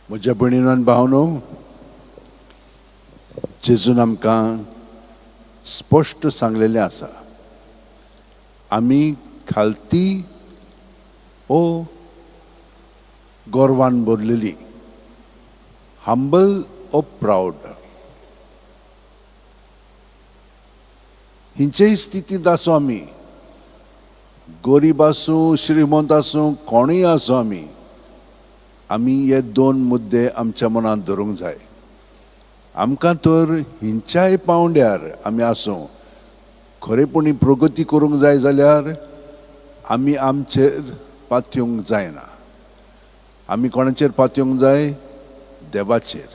म्हज्या भयणीनो आनी भावनो, जेजून आमकां स्पश्ट सांगलेलें आसा, आमी खालती ओ गोरवान भरलेली, हंबल ओ प्रावड, हिंचेय स्थितींत आसूं आमी, गरीब आसूं श्रीमंत आसूं कोणूय आसूं, आमी आमी हे दोन मुद्दे आमच्या मनांत धरूंक जाय. आमकां तर हिंच्याय पांवड्यार आमी आसूं, खरेपणी प्रगती करूंक जाय जाल्यार आमी आमचेर पातयेवंक जायना. आमी कोणाचेर पातयेवंक जाय? देवाचेर.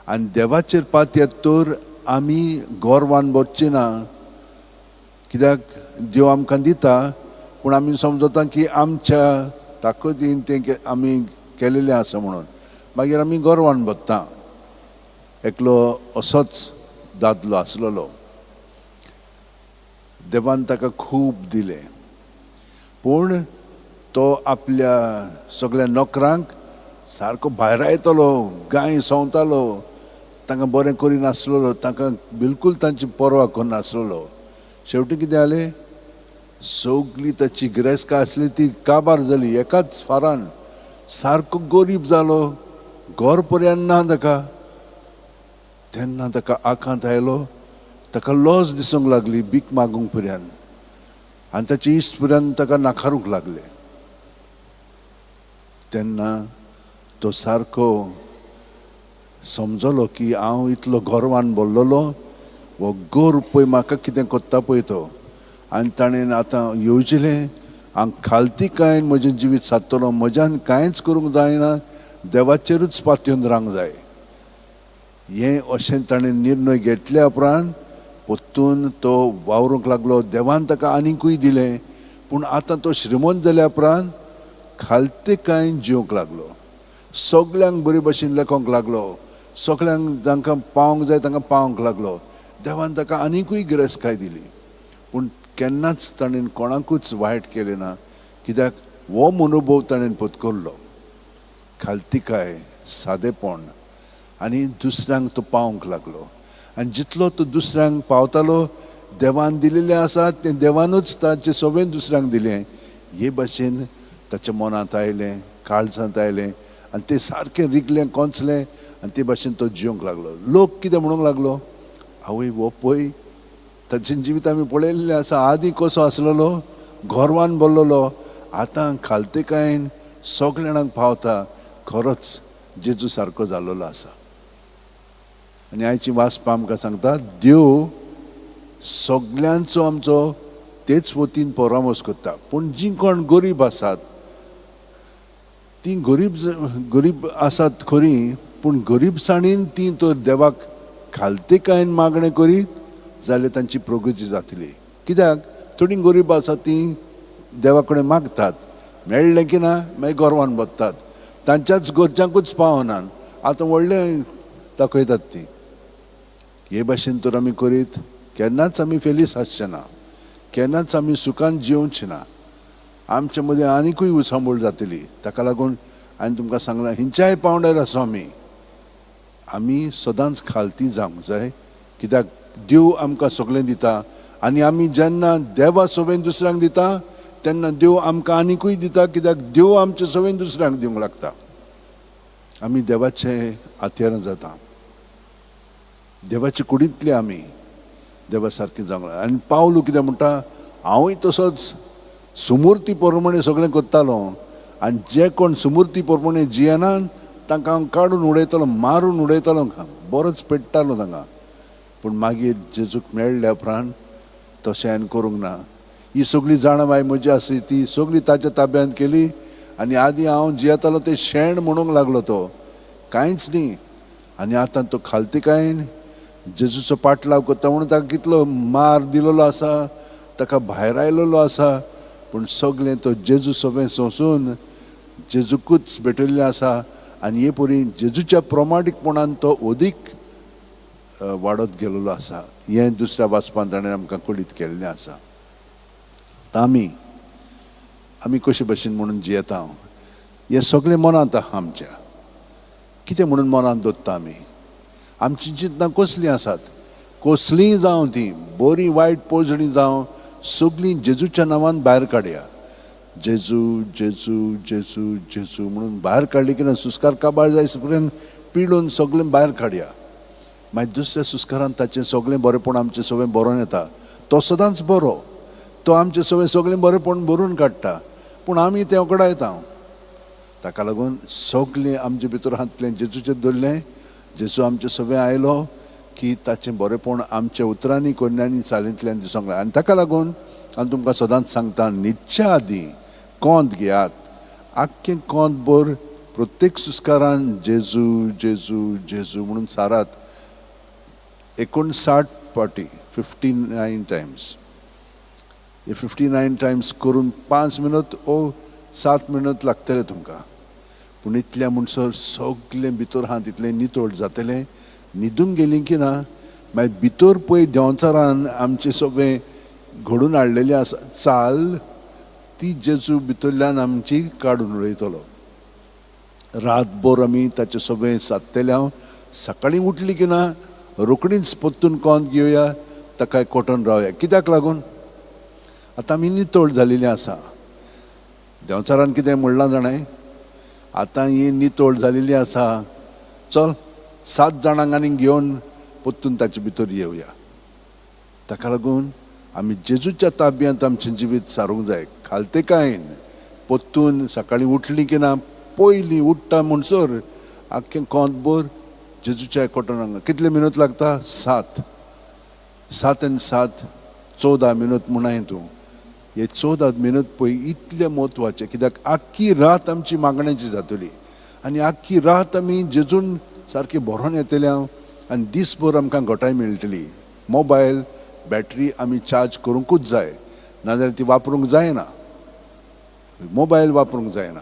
आनी देवाचेर पातयेत तर आमी गोरवान बसची ना, कित्याक देव आमकां दिता, पूण आमी समजता की आमच्या ताकदीन तें आमी केलेलें आसा म्हणून मागीर आमी गोरवान बसता. एकलो असोच दादलो आसलेलो, देवान ताका खूब दिलें, पूण तो आपल्या सगळ्या नोकरांक सारको भायरायतालो, गाय सोंवतालो, तांकां बरें करिनासलेलो, तांकां बिलकूल तांची पर्वा करनासलेलो. शेवटी कितें जालें, सगली ताची गिरेस्का आसली ती काबार जाली एकाच फारान. सारको गरीब जालो, घर पर्यंत ना ताका. तेन्ना ताका आकांत आयलो, ताका लॉस दिसूंक लागली भीक मागूंक पर्यंत, आनी ताचे इश्ट पर्यंत ताका नाकारूंक लागले. तेन्ना तो सारको समजलो की हांव इतलो गोरवान बोल्लोलो, हो गोर पळय म्हाका कितें कोत्ता पळय तो. आनी ताणें आतां येवजिलें, हांव खालती कांय म्हजें जिवीत सादतलो, म्हज्यान कांयच करूंक जायना, देवाचेरूच पातयेवन रावंक जाय. हें अशें ताणें निर्णय घेतल्या उपरांत परतून तो वावरूंक लागलो. देवान ताका आनीकूय दिलें, पूण आतां तो श्रीमंत जाल्या उपरांत खालते कांय जिवंक लागलो, सगल्यांक बरे भशेन लेखोंक लागलो, सगल्यांक जांकां पावंक जाय तांकां पावंक लागलो. देवान ताका आनीकूय गिरेस्तकाय दिली, पूण केन्नाच ताणें कोणाकूच वायट केलें ना, कित्याक हो मनोभव ताणें पत्करलो, खालतिकाय, सादेपण, आनी दुसऱ्यांक तो पावंक लागलो. आनी जितलो तो दुसऱ्यांक पावतालो, देवान दिलेलें आसा तें देवानूच ताचें सगळें दुसऱ्यांक दिलें. हे भाशेन ताच्या मनांत आयलें, काळजांत आयलें, आनी तें सारकें रिगलें, कोंचलें, आनी ते भाशेन तो जिवंक लागलो. लोक कितें म्हणूंक लागलो, आवय हो पळय ताचें जिवीत आमी पळयल्लें आसा, आदीं कसो आसलेलो, गोरवान बोल्लोलो, आतां खालतेकायेन सगल्या जाणांक पावता, खरोच जेजू सारको जाल्लो आसा. आनी आयची वाचपा आमकां सांगता, देव सगल्यांचो आमचो तेच वतीन परामर्श करता, पूण जीं कोण गरीब आसात तीं गरीब गरीब आसात खरीं, पूण गरीबसाणीन तीं तर देवाक खालतेकायेन मागणें करीत जाल्यार तांची प्रगती जातली. कित्याक थोडीं गरीब आसात तीं देवा कडेन मागतात, मेळ्ळें की ना मागीर गोरवान बसतात, तांच्याच गरजांकूच पावनात, आतां व्हडलें दाखयतात ती. हे भाशेन तर आमी करीत केन्नाच आमी फेलीस आसचे ना, केन्नाच आमी सुखान जिवचे ना, आमचे मदीं आनिकूय उचांबळ जातली. ताका लागून हांवें तुमकां सांगलां, हिंच्याय पांवड्यार आसूं आमी, आमी सदांच खालती जावंक जाय, कित्याक देव आमकां सगळें दिता, आनी आमी जेन्ना देवा सवेन दुसऱ्यांक दिता तेन्ना देव आमकां आनिकूय दिता, कित्याक देव आमचे सवेन दुसऱ्यांक दिवंक लागता. आमी देवाचे हत्यारां जाता, देवाचे कुडींतले आमी देवा सारकें जावंक लागता. आनी पावलू कितें म्हणटा, हांवूय तसोच सुमुर्ती प्रमाणे सगळें करतालो, आनी जे कोण सुमुर्ती प्रमाणे जियेनात तांकां हांव काडून उडयतालो, मारून उडयतालो, बरोच पेट्टालो तांकां. पूण मागीर जेजूक मेळ्ळ्या उपरांत तशें हांवें करूंक ना. ही सगळी जाणवाय म्हजी आसली ती सगळी ताच्या ताब्यांत केली, आनी आदीं हांव जियेतालो तें शेण म्हणूंक लागलो तो, कांयच न्ही. आनी आतां तो खालतिकायेन जेजूचो पाटलाव करता म्हणून ताका कितलो मार दिलेलो आसा, ताका भायर आयलेलो आसा, पूण सगळें तो जेजू सगळें सोंसून जेजूकूच भेटयल्लें आसा. आनी हे परी जेजूच्या प्रमाणीकपणान तो अदीक वाडत गेलेलो आसा. हें दुसऱ्या वाचपान ताणें आमकां कळीत केल्लें आसा. आतां आमी आमी कशे भशेन म्हणून जियेता हें सगळें मनांत आहा आमच्या. कितें म्हणून मनांत दवरता आमी? आमचीं चिंतनां कसलीं आसात? कसलींय जावं, ती बरी वायट पोजणी जावं, सगळीं जेजूच्या नांवान भायर काडया. जेजू जेजू जेजू जेजू म्हणून भायर काडली की ना, सुस्कार काबार जाय पर्यंत पिळून सगळें भायर काडया. मागीर दुसऱ्या सुस्कारान ताचें सगळें बरेंपण आमचें सगळें बरोवन येता. तो सदांच बरो, तो आमचें सगळें सगळें बरेंपण बरोवन काडटा, पूण आमी तें ओगडायता. ताका लागून सगळें आमचे भितर हातलें जेजूचें दवरलें. जेजू आमचें सगळें आयलो की ताचें बरेंपण आमच्या उतरांनी कोन्यांनी चालींतल्यान दिसूंक लागलें. आनी ताका लागून हांव तुमकां सदांच सांगता, न्हिदच्या आदीं कोंत घेयात, आख्खें कोंत भर प्रत्येक सुस्कारान जेजू जेजू जेजू म्हणून सारात 59 फावटी, 59 टायम्स. हे 59 टायम्स करून 5 मिनट ओ 7 मिनट लागतले तुमकां, पूण इतल्या म्हणसर सगळें भितर आहा तितलें नितळ जातलें. न्हिदूंक गेलीं की ना, मागीर भितर पळय देंवचारान आमचें सगळें घडून हाडलेलें आसा चाल, ती जेजू भितरल्यान आमची काडून उडयतलो. रातभर आमी ताचें सगळें सादतले. हांव सकाळीं उठली की ना रोकडीच परतून कोंत घेवया, ताका कोटोन रावया. कित्याक लागून आतां आमी नितळ जालेलीं आसा. देंवचारान कितें म्हणलां जाणाय, आतां ही नितळ जालेली आसा, चल 7 जाणांक आनी घेवन परतून ताचे भितर येवया. ताका लागून आमी जेजूच्या ताब्यांत आमचें जिवीत सारूंक जाय. खालतेकायेन परतून सकाळीं उठली की ना, पयलीं उठ्ठा म्हणसर आख्खें कोंतभर जेजूच्या एकवटान. कितले मिनट लागता? 7. 7 आनी 7 14 मिनट म्हणाय तूं. हे 14 मिनट पळय इतले म्हत्वाचे, कित्याक आख्खी रात आमची मागण्याची जातली आनी आख्खी रात आमी जेजून सारकी भरोन येतले हांव, आनी दीसभर आमकां घटाय मेळटली. मोबायल बॅटरी आमी चार्ज करूंकूच जाय, नाजाल्यार ती वापरूंक जायना, मोबायल वापरूंक जायना.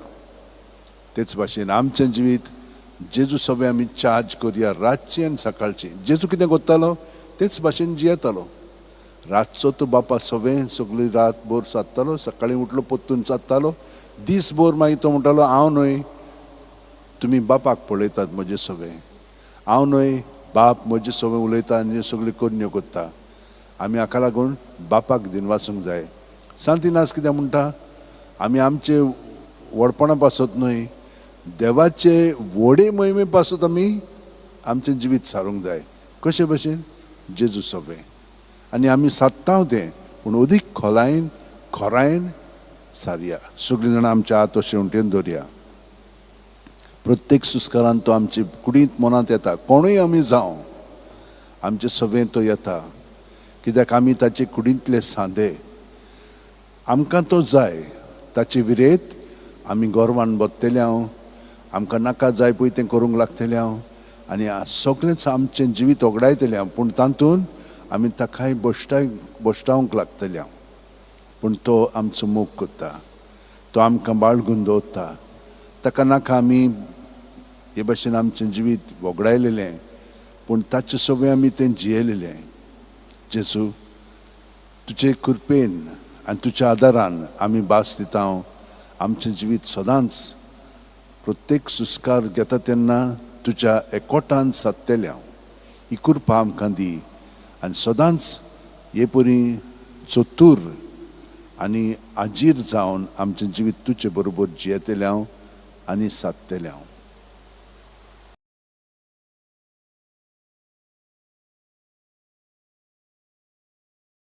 तेच भाशेन आमचें जिवीत जेजू सगळें आमी चार्ज करया, रातचें आनी सकाळचें. जेजू कितें करतालो तेच भाशेन जियेतालो. रातचो तो बापा सगळें सगळी रातभर सादतालो, सकाळीं उठलो परतून सादतालो, दीसभर मागीर तो म्हणटालो, हांव न्हय, तुमी बापाक पळयतात म्हजें सगळें, हांव न्हय, बाप म्हजें सगळें उलयता आनी सगळ्यो करण्यो करता. आमी हाका लागून बापाक दिनवासूंक जाय. सांतिनास कितें म्हणटा, आमी आमचे व्हडपणा पासत न्हय, देवाचे व्हडे मोहिमे पासत आमी आमचें जिवीत सारूंक जाय. कशे भशेन? जेजू सगळें. आनी आमी सादता तें, पूण अदीक खोलायेन खोरायेन सारया. सगळीं जाणां आमच्या हात शेंवटेन दवरया. प्रत्येक सुस्कारान तो आमचे कुडींत मनांत येता, कोणूय आमी जावं आमचे सगळें तो येता, कित्याक आमी ताचे कुडींतले सांदे. आमकां तो जाय, ताचे विरेत आमी गोरवान बत्तले हांव, आमकां नाका जाय पळय तें करूंक लागतलें हांव, आनी सगळेंच आमचें जिवीत ओगडायतलें हांव, पूण तातूंत आमी ताकाय भश्टावंक लागतलें हांव. पूण तो आमचो मोग करता, तो आमकां बाळगून दवरता. ताका नाका आमी हे भाशेन आमचें जिवीत वगडायलेलें, पूण ताचे सगळें आमी तें जियेलेलें. जेजू, तुजे कृपेन आनी तुज्या आदारान आमी भास दिता. आमचें जिवीत सदांच प्रत्येक सुस्कार घेता तेन्ना तुज्या एकवटान सादतलें हांव. ही कृपा आमकां दी आनी सदांच हे परी चतूर आनी आजीर जावन आमचें जिवीत तुजे बरोबर जियेतलें हांव आनी सादतलें हांव.